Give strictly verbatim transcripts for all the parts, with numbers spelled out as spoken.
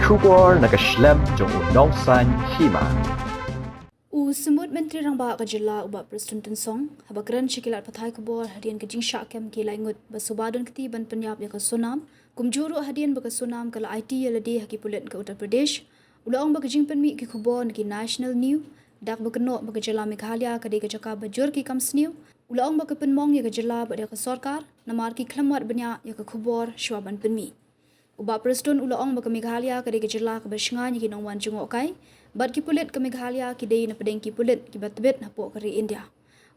Khubor na ka shlem jong u Nongsaiñ Hima. U Symbud Myntri Rangbah ka Jylla u Bah Prestone Tynsong haba kren sha ki lad pathai khubor hadien ka jingshah kem ki lai ngut ba suba don kti ban pynïap ïa ka Sonam, kumjuh ruh hadien ba ka Sonam ka la aiti ïa lade ha ki pulit ka Uttar Pradesh. U la ong ba ka jingpynmih ki khubor na ki national news da kaba kynnoh ba ka Jylla Meghalaya ka dei ka jaka ba jur ki kam sniew. U la ong ba ka pynmong ïa ka Jylla bad ïa ka sorkar namar ki khlem wad bniah ïa ka khubor shuwa ban pynmih. U Bah Prestone u la ong ba ka Meghalaya ka dei ka Jylla kaba shngaiñ ïa ki nongwan jngohkai bad ki pulit ka Meghalaya ki dei na pdeng ki pulit kiba tbit hapoh ka ri India.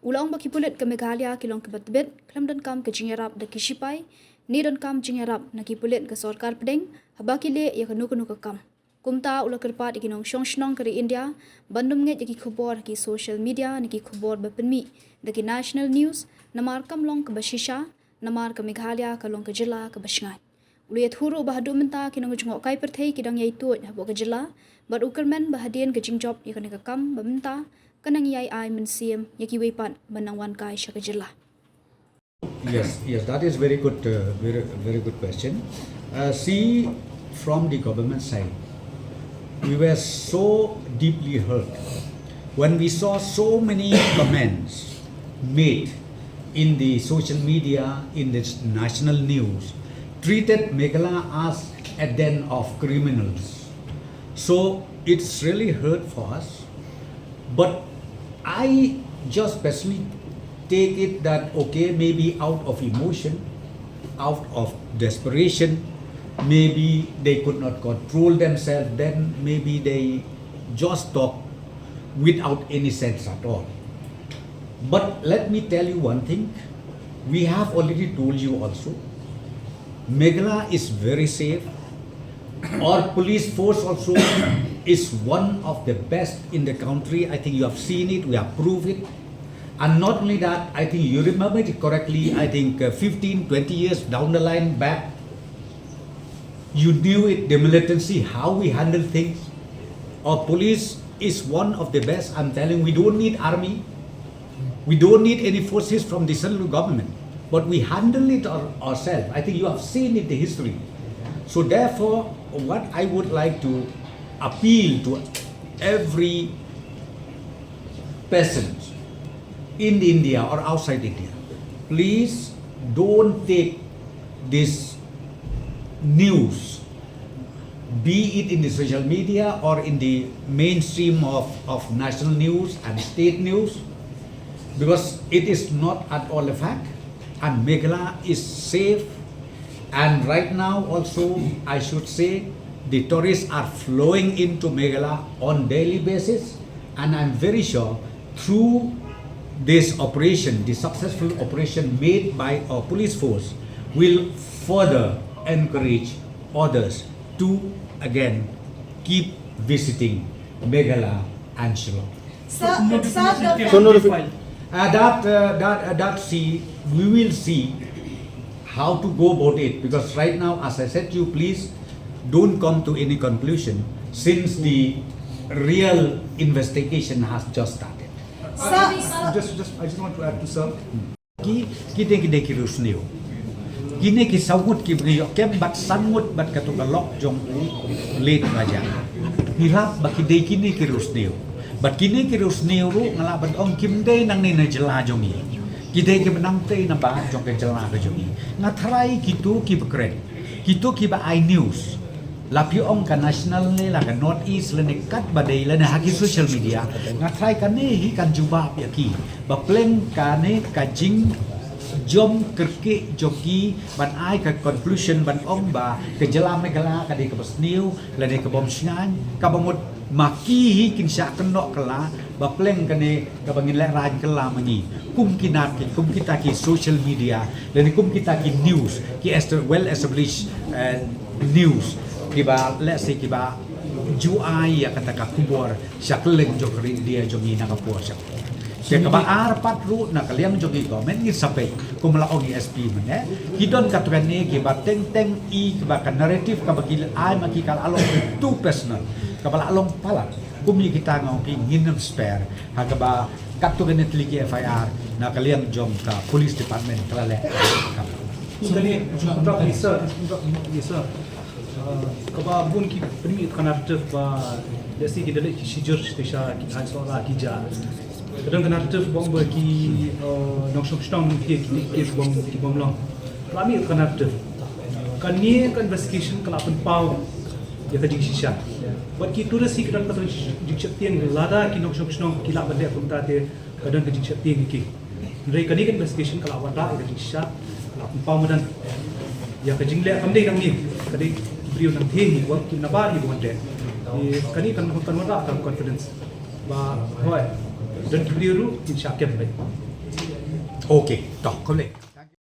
U la ong ba ki pulit ka Meghalaya ki long kiba tbit, khlem donkam ka jingïarap da ki shipai ne donkam jingïarap na ki pulit ka sorkar pdeng haba ki leh ïa kano kano ka kam. Kumta u la kyrpad ïa ki nongshong shnong ka ri India ban ym ngeit ïa ki khubor ha ki social media ne ki khubor ba pynmih da ki national news namar kam long kaba shisha, namar ka Meghalaya ka long ka Jylla kaba shngaiñ. U la ïathuh ruh ba haduh mynta ki nongjngohkai pyrthei ki dang ïai tuid hapoh ka Jylla bad u kyrmen ba hadien ka jingjop ïa kane ka kam ba mynta ka nang ïai ai mynsiem ïa kiwei pat ban nang wan kai sha ka Jylla. Yes, yes, that is very good, uh, very, very good question. Uh, see, from the government side, we were so deeply hurt when we saw so many comments made in the social media, in the national news, treated Meghalaya as a den of criminals. So it's really hurt for us. But I just personally take it that, okay, maybe out of emotion, out of desperation, maybe they could not control themselves, then maybe they just talk without any sense at all. But let me tell you one thing, we have already told you also, Meghalaya is very safe. Our police force also is one of the best in the country. I think you have seen it, we have proved it. And not only that, I think you remember it correctly, I think uh, fifteen, twenty years down the line back, you knew it, the militancy, how we handle things. Our police is one of the best. I'm telling, we don't need army. We don't need any forces from the central government, but we handle it our, ourselves. I think you have seen it, the history. So therefore, what I would like to appeal to every person in India or outside India, please don't take this news, be it in the social media or in the mainstream of, of national news and state news, because it is not at all a fact. And Meghalaya is safe. And right now also, I should say, the tourists are flowing into Meghalaya on daily basis. And I'm very sure through this operation, the successful operation made by our police force, will further encourage others to again keep visiting Meghalaya and Shillong. Sir, sir, the So notifi- Uh, that, uh, that, uh, that see, we will see how to go about it, because right now, as I said to you, please don't come to any conclusion since the real investigation has just started. Sir, sir, Just, just, I just want to add to sir. Ki, ki dei, ki dei ki riewsniew. Kine ki saw ngut kiba ngi ïoh kem bad san ngut bad kato ka lok jong u late Raja. Ngi lap ba ki dei kine ki riewsniew. Bad kine ki riewsniew ruh nga lah ban ong kim dei nangne na jylla jong ngi. Ki dei kiba nangtei na bah jong ka jylla ka jong ngi. Nga tharai kito kiba kren, kito kiba ai news, la phi ong ka national ne la ka North East lane katba dei lane ha ki social media, nga tharai kane hi kan jubab ïa ki. Ba pleng kane ka jingjom kyrkieh jong ki ban ai ka conclusion ban ong ba ka jylla Meghalaya ka dei kaba sniew lane ka bym shngaiñ, kaba mut ma ki hi kin shah kynnoh kylla. Ba pleng kane kaba ngin lehraiñ kylla ma ngi kum kine ki, kum kita ki social media lane kum kita ki news, ki esta-, well established, eh, news kiba, let's say, kiba ju ai ïa kata ka khubor sha kylleng jong ka ri India jong ngi na ka por sha. Te kaba ar pat ruh na ka liang jong ngi, government, ngin sa peit kum la ong i S P mynne. Ki don katto katne kiba teng teng i kiba ka narrative kaba ki ai ma ki ka la long too personal, kaba la long palat. Kum ïa kita nga ong phi ngin ym spare ha kaba katto katne tylli ki F I R na ka liang jong ka police department ka la leh. Sir, sir, sir. Uh, Ba bun ki pynmih ka narrative ba lehse ki da leh ki shijur te sha ki thaiñ sohra ki ja. Ka don ka narrative ba ong ba ki, eh, nongshong shnong ki, ki, ki bym, ki bym long. Ka la mih ka narrative. Kane ka investigation ka la pynpaw ïa ka jingshisha. Bad ki tourist hi ka don ka jingsheptieng lada ki nongshong shnong ki lah ban leh kumta te ka don ka jingsheptieng ïa ki. Hynrei kane ka investigation ka la wanrah ïa ka jingshisha, ka la pynpaw madan ïa ka jingleh kam dei nangne, ka dei ki briew nangthie hi, wat ki nabar hi ba wan leh. Kane kan, kan wanrah ka confidence ba hooid, don ki briew ruh kin shah kem beit. Okay, to, khublei.